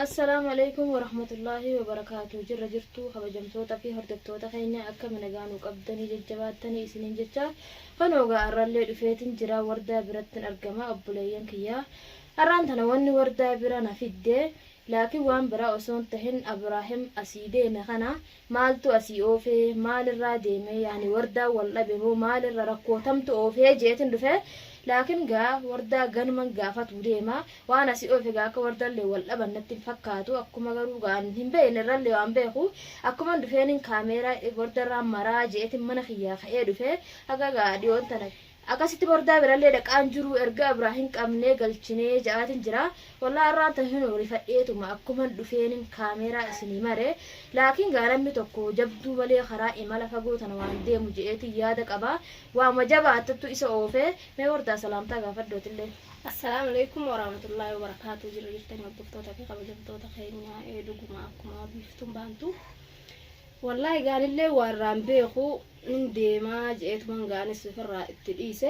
Assalaamu Aleykum Warahmatullaahi Wabarakaatuh Jirra jirtuu kabajamtoota fi hordoftoota keenya akkami nagaa nu qabdanii jajjabaattanii isiniin jecha kunoo gaa arrallee dhufeetin jira wardaa birattin argama obboleeyyan kiyya arraan tana wanni wardaa bira na fidde laakiin waan biraa osoo hin tahin Abraahim asii deeme kana Maaltu asii oofee maalirraa deemee yaani wardaan wal dhabe moo maalirra rakkoo tamtu oofee jeetin dhufe laakin gaa wardaa ganuman gaafatuu deema waan asii oofe gaa akka wardallee wal dhaban natti hin fakkaatu akkuma garuu gaa an hin beekne irrallee waan beeku akkuman dhufeenin kaameeraa wardarraan maraa jeetin mana kiyyaa ka'ee dhufe haga gaa dhiyoon tana Akkasitti bordaa birallee dhaqaan jiruu erga Abraahim qabnee galchinee ja'aatin jira. Wallahi arraan tan hinu rifadheetuma akkuman dhufeenin kaameeraa isinii mare. Laakiin gaa namni tokko jabduu malee karaa imala fagoo tana waan deemu je'eetin yaada qaba. Waanuma jabaattuttu isa oofe. Mee wardaa salaamtaa gaafadhu atillee. Assalaamu Aleykum Warahmatullaahi Wabarakaatuh Jirra jirtanii hordoftoota fi kabajamtoota keenya ee dhuguma akkuma biiftuun baantu Wallaahi gaanillee waa irraa hin beeku nin deemaa je'eetuman gaanis ofirraa itti dhiise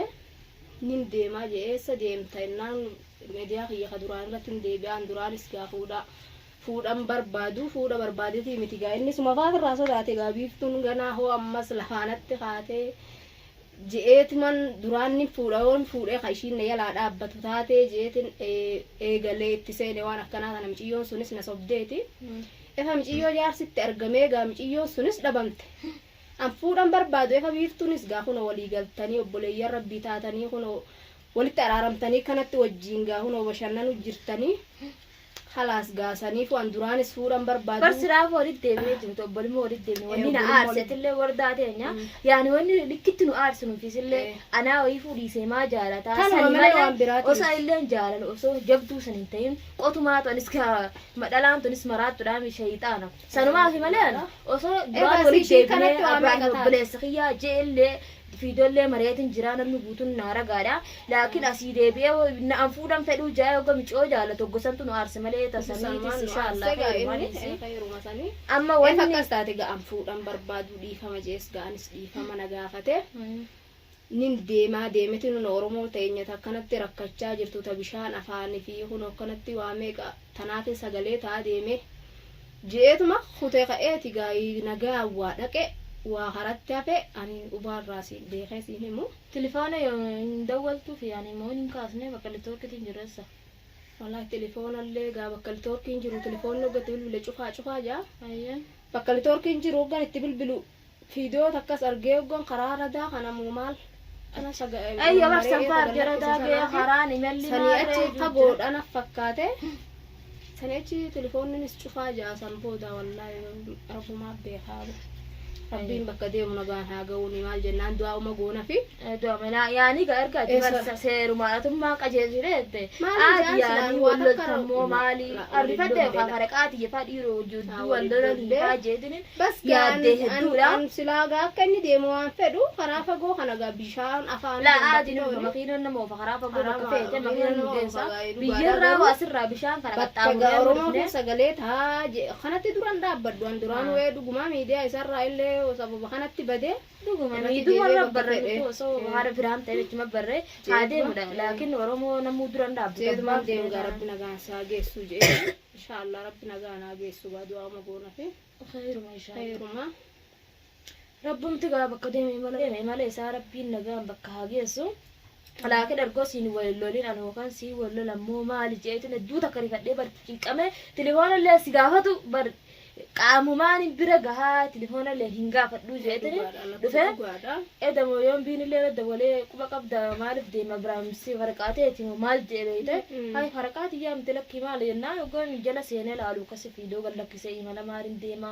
nin deemaa je'e eessa deemta jennaan media kiyya ka duraan irratti hin deebi'aan duraanis gaa fuudha fuudhan barbaadu fuudha barbaadetii miti gaa inni suma faa ofirraa sodaate gaa biiftuun ganaa hoo ammas lafaanatti kaatee je'eetuman duraan nin fuudha yoon fuudhee ka ishiin na jalaa dhaabbatu taatee je'eetin eegalee itti seene waan akkanaa kana miciyyoon sunis na sobdeeti. Efa miciyyoo jaarsi itti argamee gaa miciyyoon sunis dhabamte. An fuudhan barbaadu efa biiftuunis gaa kunoo walii galtanii obboleeyyan rabbii taatanii kunoo walitti araaramtanii kanatti wajjiin gaa kunoo bashannanu jirtanii kalaas gaa saniifu an duraanis fuudhan Bar barbaadu. silaafuu walitti deebinee jirtu obbolummaa walitti deebine Ee wanni na obbolummaa aarse walitti atillee wardaa teenya yaani wanni likkitti nu aarse nuufisillee Ee. anaa wayii fuudhiisee maa jaalataa Tanuma sani malee malee waan biraatii osoo miti. anillee jaalala osoo jabduu san hin ta'in qotumaa anis ka Dhalaan tunis maraattudhaa mi sheyxaana. Sanumaafi malee ani osoo duraan Egaa walitti ishii deebinee kanatti waa Abraahim meeqa taate? obboleessa kiyyaa je'ellee fiidollee mareetin jiraa namni guutuun naa ragaadha. Laakiin asii deebi'ee na an fuudhan fedhuu jaa'ee hogga miciyoo jaalatu hogga santu nu aarse malee tasaniitis Sanumaan nu inshaallah aarse gaa kheyrumaan inni dhiisi. kheyruma sanii. Amma Efa wanni akkas taate gaa an fuudhan barbaaduu dhiifama jees gaa anis dhiifama na gaafate. Nin deemaa deemeti nun Oromoo teenya ta akkanatti rakkachaa jirtu ta bishaan afaani fi kunoo akkanatti waa meeqa tanaafin sagalee ta'a deeme je'eetuma kute ka'eeti gaa nagaan waa dhaqe waa karatti hafe ani qubaarraa siin beekee siin himu. Tilifoona hin dawwaltuufi yaani moo hin kaasne bakka litoorkitiin jiru essa. Wallahi tilifoonallee gaa bakka litoorkiin jiru tilifoonni hogga itti bilbile cufaa cufaa ja'a. Hayyee. Bakka litoorkiin jiru hoggan itti bilbilu Fiidoo takkas argee hoggan karaa radaa kana moo maal kana saga Ayya bar maree sanfaa eega argee gad lakkise radaa ga'ee sanaafi karaan imalli sanii maarree achi jira. fagoodha naf fakkaate sanii achi telefoonninis cufaa ja'a san booda wallaahi rabbumaa beekaa rabbiin bakka deemu nagaan haa ga'uuni maal jennaan du'aa'uma goonafi. Du'amana yaanii gaa erga ati Eessa? barsa seerumaadhatummaa qajeelchite jette. Maali Aati jaan yaanii silaan wal waa takka loltan moo maali? la wal Arrifadde lolle yookaan la faraqaa tiyya faa dhiiroo haa jidduu wal wal lolanii lolle faa jeetinin Bas gaa an yaaddee an hedduudha. an silaa gaa akka inni deemu waan fedhu karaa fagoo kana gaa bishaan afaanii Laa aadi dambatti nu dhufa tooni makiinan nama oofa karaa fagoo karaa bakka feete makiina makiinan nu nama oofa geessa. gaa dhugaadha Biyyarraa garuu waa asirraa bishaan kana bakka gaa qaxxaamurree amma Oromoo dhufne. kun sagalee taa je kanatti duran dhaabbadhu an duraan Haa. wee dhugumaa miidiyaa isarraa illee sababa kanatti badee Dhuguma irratti miidhuma deebi'ee irra bakka barre fedhe nuti osoo haadha firaan ta'e jechuma barre haa jeetuma deemudha laakiin Oromoo namuu duran dhaabbata jeetumaan abbaan deemu fedhe gaa taanaan. rabbi nagaan isaa geessu jee inshaallah rabbi nagaan haa geessu gaa du'aama goona fi Khayruma inshaallah. Khayruma. Rabbumti gaa bakka deeme imala deeme imala isaa rabbiin nagaan bakka haa geessu. Laakiin ergoo siin wal hin lolin ani yookaan siin wal lolan moo maali jeetin hedduu takka rifadhee bar cinqame tilifoona illee si gaafatu bar qaamumaan bira gahaa tilifoona illee hin gaafadhuu jeetin Dhugaadha lakki dhufe dhugaadha. edamo yoon biin illee na dawalee quba qabda maaliif deema Abiraam si faraqaa teeti moo maal jee beeyte hay faraqaa tiyyaa miti lakkii maali jennaan hoggaan jala seenee laalu akkasi fiidoo gad lakkisee imala maalin deema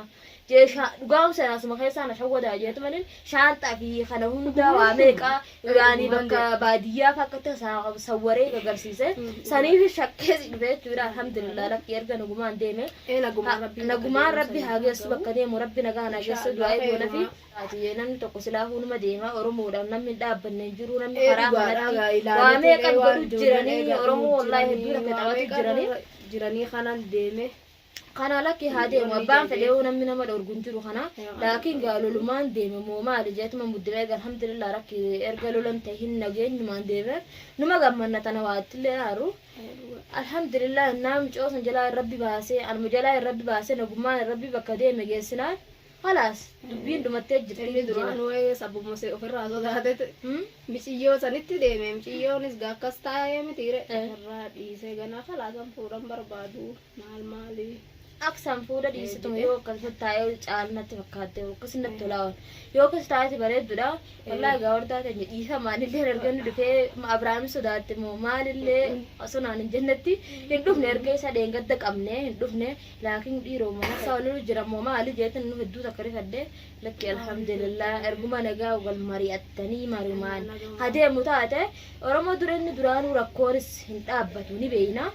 jee dhugaam sana asuma keessaa na shawwadaa jeetumanin shaanxaa fi kana hundaa waa meeqa yaani bakka baadiyyaa fa akkatti sawwaree gagarsiise saniif shakkee si dhufe jechuudha alhamdulillah lakkii erga nagumaan deeme Ee nagumaan rabbiin bakka nagumaan deemu rabbi sanii haa haa geessu ga'u. bakka deemu rabbi nagaan haa geessu Inshaallah du'aa goona fi kheyruma. Ati namni tokko silaa hunuma deema Oromoodhaan namni hin dhaabbanne hin jiru namni Ee karaa dhugaadha kanatti gaa waa ilaaleetiin ee meeqan waan godhu ijoolleen jiranii eegaa Oromoo dhumu wallaahi jiranii hedduu takka waa taphatu meeqa jiranii irra jiranii kanan deeme. Kana lakki haa deemu Wanni abbaan jedhee. fedhee namni nama dhorgu hin jiru kana. Yaa. Laakiin gaa lolumaan deeme moo maali jeetuma muddimee egaa alhamdulillah rakki erga lolan ta'e hin nageenyumaan deeme numa gammanna tana waa ittillee haaru. Alhamdulillah naa mucoo san jalaa rabbi baasee anuma jalaa rabbi baasee nagummaan rabbi bakka deeme geessinaan halaas dubbiin dhumattee jirti. Inni duraan waa'ee sabuma ofirraa sodaatete miciyyoo sanitti deeme, miciyyoonis gaa akkas taa'ee mitiire ofirraa dhiisee ganaa kalaasan fuudhan barbaadu maal maali. Aksan fuudha dhiisituma yoo akkas taa'ee caalu natti fakkaatte, akkas natti tolaa yoo akkas taa'eeti bareeddudha. Wallaahi egaa wardaa teenya dhiisa maalillee erga inni dhufee Abrahaam sodaatte moo maalillee osoo naan hin jennetti hin dhufne, erga isa dheengadda qabne hin dhufne. Laakiin dhiiroo mana isaa waliin jira moo maali jeetin nu hedduu takka rifadhe. Lakki alhamdulillah erguma nagaa wal mari'attanii marimaan hadeemu taate Oromoo dura inni duraanuu rakkoonis hin dhaabbatu ni beeyna.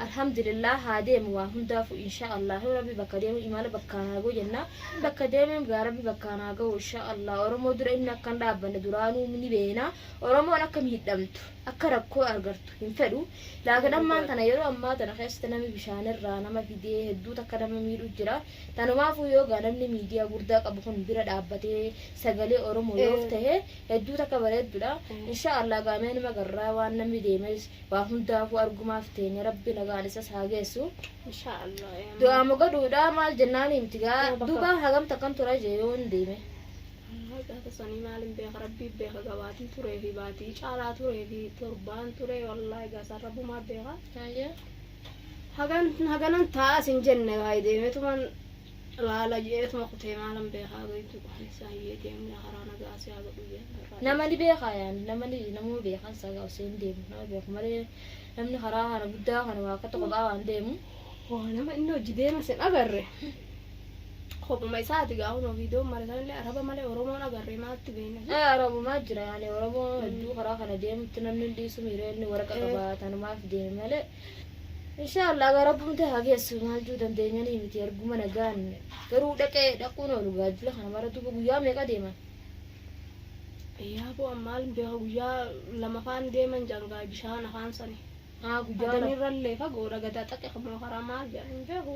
Alhamdulillah haa deemu waa hundaafu insha Allah rabbi bakka deemu imala bakkaan haa ga'u jenna, bakka deemeen gaa rabbi bakkaan haa ga'u insha Allah. Oromoo dura inni akka hin dhaabbanne duraanuu ni beeyna. Oromoon akka miidhamtu akka rakkoo argattu hin fedhu. Laakiin ammaan tana yeroo ammaa tana keessatti namni bishaanirraa nama fidee hedduu takka nama miidhu jira. Tanumaafuu yoo gaa namni miidiyaa guddaa qabu kun bira dhaabbatee sagalee Oromoo yoo ta'e hedduu takka bareeddudha. Insha Allah gaamee nama garraa waan namni deemes waa hundaafuu argumaaf teenya, rabbi nagaan isas haa geessu. Inshaallah. Du'aama godhuudha maal jennaan himti gaa duuba hagam takkan tura jee yoo hin deeme. Gaafa sanii maalin beeka, rabbii beeka, gabaatii turee fi baatii caalaa turee fi torbaan turee, wallaahi gaasaan rabbumaa beeka. Hagan haganan taa'as hin jenne, waayee deemeetuman laala jeetuma kutee maalan beekaa gaitu isaayyee deemne karaa nagaa si haa godhu jee. Nama ni beekaa yaani nama ni namuma beekan sagaa osoo hin deemu nama beeku malee namni karaa kana guddaa kana waa akka tokko waan deemu. Waa nama inni hojii deema sin agarre. Kophuma isaati gaa hunoo viidiyoon marisanillee araba malee Oromoon agarre maaltti beekna. Arabumaa jira yaani Oromoo hedduu karaa kana deemutti namni hin dhiisu miiree inni waraqa qaba tanumaaf deeme malee. Inshallah gaa rabbumte haa geessu maal juu dandeenyanii miti arguma nagaan garuu dhaqee dhaquun oolu gaajjila kana mara duuba guyyaa meeqa deeman. Yaa boo maal beeka, guyyaa lama faan deeman jangaa bishaan afaan sani. Haa guyyaa lama. Adanirrallee fagoodha gadaa xaqe moo karaa maal jedhan hin beeku.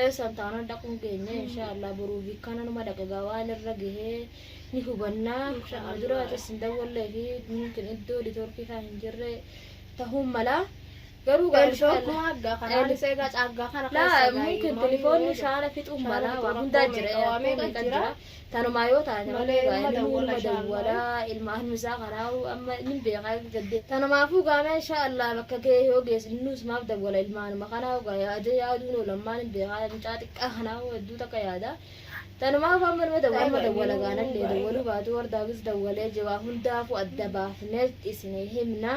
Eessan taanaan dhaquun keenya inshallah boruu fi kana numa dhaqa gaa waan irra gahee ni hubannaa. Inshallah. Dura atis hin dawwallee fi mumkin iddoo liitoorkii faa hin jirre ta'uun mala. Garuu gaa inshallah. Aggaa kanaan isa egaa caaggaa kana Laa mumkin telefoonni shaana fixuun Shaana mala fixuu waa hundaa rakkoo jira meeqa waa rakkoo meeqa meeqa jira. jira. Tanumaa yoo taate malee Malee gaa ilma inni dawwala ilma inshallah. dawwalaa ilmaan isaa kanaa amma inni beekaa gadde. Tanumaafuu gaamee inshallah bakka gahee yoo geesse innuus maaf dawwala ilmaanuma kanaa gaa yaadee yaaduun oolammaan hin beekaa mucaa xiqqaa kanaa hedduu takka yaada. Tanumaaf amma nama dawwalma dawwala gaanallee dawwaluu baatu wardaafis dawwalee jira hundaafuu adda baafnee isinii himna.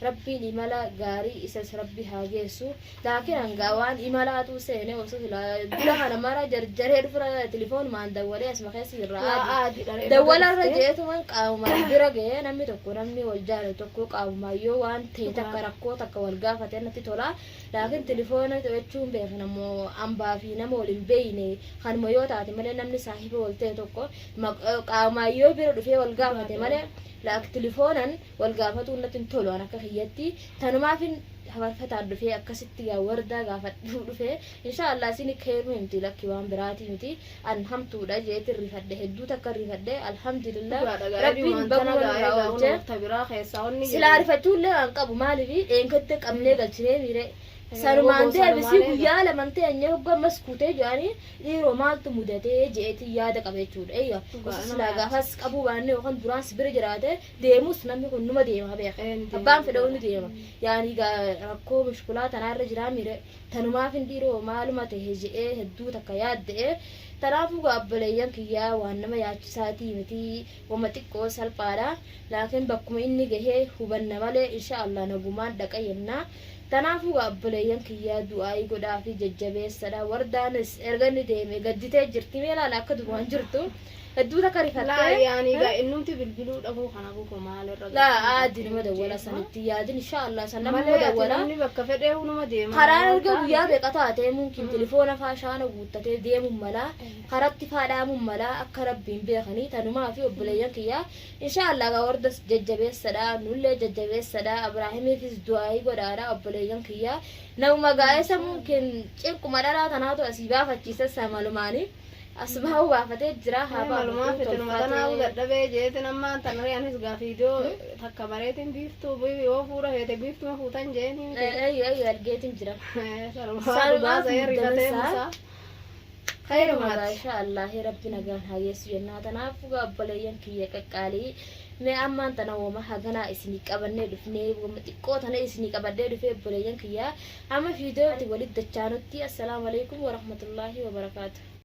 Rabbiin imala gaarii isas rabbi haa geessu. Laakiin hangaa waan imalaatu seene osoo silaa dura kana mara jarjaree dhufra telefoonumaan dawwalee asuma keessa jirra aadi. Dawwalarra jeetuman qaamumaan bira gahee namni tokko namni wal jaalatu tokko qaamumaan yoo waan ta'e takka rakkoo takka wal gaafate natti tola. Laakiin telefoona jechuun beekna moo ambaa fi nama wal hin beekne kanuma yoo taate malee namni saahiba wal ta'e tokko qaamumaan yoo bira dhufee wal gaafate malee laak telefoonan wal gaafatuun natti hin tolu an akka kiyyatti. Tanumaafin hafarfataan dhufee akkasitti gaa wardaa gaafadhuu dhufee inshallah isin keeruu himti lakki waan biraatii miti an hamtuudha jeetin rifadhe hedduu takka rifadhe alhamdulillah rabbiin baguma nurraa oolchee. Silaa rifachuullee waan qabu maaliif dheenkatte qabnee galchinee miire sanumaan deebisii guyyaa laman teenye hogga ammas kutee jedhanii dhiiroo maaltu mudatee jeetii yaada qaba jechuudha. Eeyya osoo silaa gaafas qabuu baanne yookaan duraan si bira jiraate deemus namni kun numa deema beeka. Abbaan fedha ni deema. Yaani rakkoo mushkulaa tanaarra jiraa miire tanumaaf hin dhiiroo maaluma ta'e je'ee hedduu takka yaadda'e. Tanaafuu gaa obboleeyyan kiyyaa waan nama yaachisaatii miti wama xiqqoo salphaadha. Laakiin bakkuma inni gahee hubanna malee insha Allah nagumaan dhaqa jenna. Tanaafuu gaa obboleeyyan kiyyaa du'aayii godhaa fi jajjabeessadha. Wardaanis erga inni deeme gadditee jirti mee ilaala akka duraan jirtu. Hedduu takka Laa rifattee. yaani gaa innumti bilbiluu dhabuu kana buku maalirra Laa aadi numa dawwala sanitti yaadin inshaallah san namni malee ati dawwala. namni bakka fedhee numa deema. Karaan erga guyyaa meeqa taatee mumkin telefoona faa shaana guuttatee deemuun malaa karatti faa dhaamuun malaa akka rabbiin beekanii tanumaa fi obboleeyyan kiyyaa inshaallah gaa wardas jajjabeessadha nullee jajjabeessadha Abraahimiifis du'aayii godhaadha obboleeyyan kiyyaa namuma gaa'esa mumkin cinquma dhalaa tanaatu asii baafachiisa samalumaanii as bahuu baafatee jira haa Malumaa baafatu fitinuma tanaa tolfatee. dadhabee jeetin ammaan tan anis gaa fiidiyoo takka bareetin biiftuu yoo fuudha feete biiftuma fuutan jeeni. Ayyo ayyo argeetiin jira. Salumaa dhugaa sa'ee rifatee musaa. Khayrumaadha insha Allah rabbi nagaan haa geessu jennaa tanaaf dhugaa obboleeyyan kiyya qaqqaalii mee ammaan tana woma haganaa isinii qabannee dhufnee woma xiqqoo tana isinii qabadhee dhufee obboleeyyan kiyya amma fiidiyooti walitti dachaanutti assalaamu alaikum warahmatullaahi wabarakaatu.